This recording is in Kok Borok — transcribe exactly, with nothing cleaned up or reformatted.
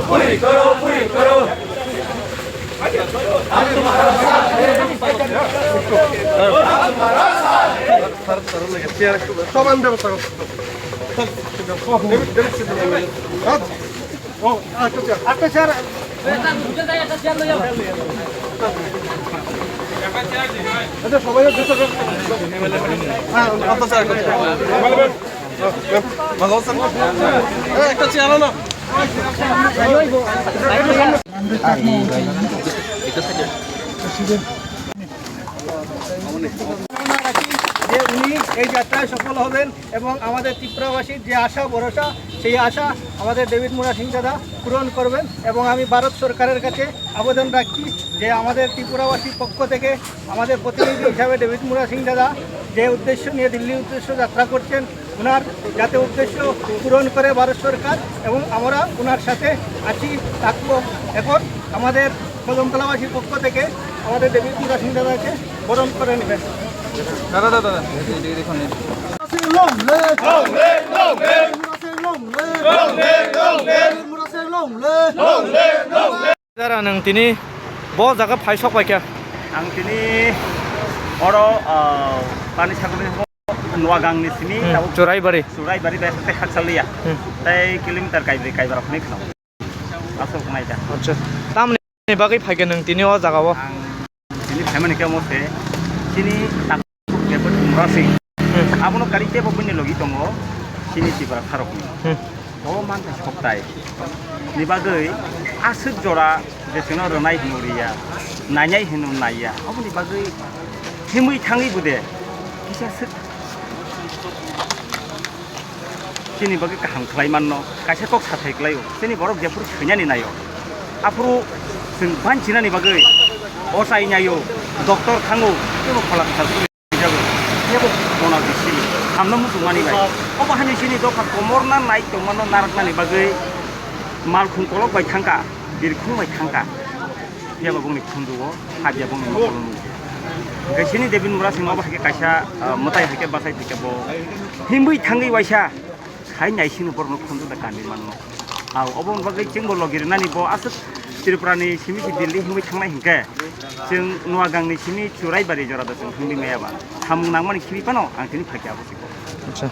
पूरी करो, पूरी करो। हम तुम्हारा साथ हैं। हम तुम्हारा साथ हैं। সমান ব্যবস্থা করো। ও, আচ্ছা, আচ্ছা। আচ্ছা, স্যার। আচ্ছা, সবাই হ্যাঁ, আচ্ছা, স্যার। ভালো আছেন? এই, একটা চেয়ার আনো। যে উনি এই যাত্রায় সফল হবেন এবং আমাদের ত্রিপুরাবাসীর যে আশা ভরসা, সেই আশা আমাদের ডেভিড মুরা সিং দাদা পূরণ করবেন। এবং আমি ভারত সরকারের কাছে আবেদন রাখছি যে আমাদের ত্রিপুরাবাসীর পক্ষ থেকে আমাদের প্রতিনিধি হিসাবে ডেভিড মুরা সিং দাদা যে উদ্দেশ্য নিয়ে দিল্লির উদ্দেশ্যে যাত্রা করছেন, ওনার যাতে উদ্দেশ্য পূরণ করে ভারত সরকার এবং আমরা ওনার সাথে আছি, থাকবো। এখন আমাদের কদমতলাবাসীর পক্ষ থেকে আমাদের ডেভিড মুরা সিং দাদাকে বরণ করে নেবেন। দাদা, দাদা, দাদা। Long live! Long live! Long live! Long live! Long live! Long live! Dara, nwng tini bo jaga phai sok bai kha? Ang tini oro, ah, pani sakni Nuagangni simi Hmm, tabuk Churaibari. Churaibari bai tei hakchaliya. Hmm. Tei kilometer kaibrwi kaiba rok hinwi kheno. Aswk nai da. Acha. Tamni bagwi phai kha nwng tini o jaga o? Ang tini phaimani khe omo se chini tak Mura Singh. Hmm. Abono kari tebo bini logi tongo chini Tipra kharokni. Hmm. O manthai soktai. Ni bagwi aswk jora je chwngno rwnai hino riya, nainai hino naiya. Oboni bagwi himwi thangwi bude kisa swk chini bagwi kaham khlai manno, kaisa kok sathai klaio. Chini borok jephuru thwinani naio. Aphuru chwng banchinani bagwi ochai naio, doctor thango, tebo phola kwthar. Kebo bona bisi hamno muchungmani bai. Obo hani chini dopha komorna nai tongmano naraknani bagwi malkhung kolok bai thangkha, birkhung bai thangkha. Phiya ba bongni khundu o, habya bongni mokolo nung. Hingke chini Debin Mura sing obo haike kaisa, ah, mwtai haike bachai thike bo himwi thangwi waisa. Hai naisingni borokno khunju da kanwi manno. Au, oboni bagwi chwngbo logi rwnani bo aswk Tripurani simi se Delhi himwi thangnai hinkhe, chwng Nuagangni simi Churaibari jorado chwng thangwi maya ba. Samung nangmani khibi phano ang tini phaikha abo siko. Acha.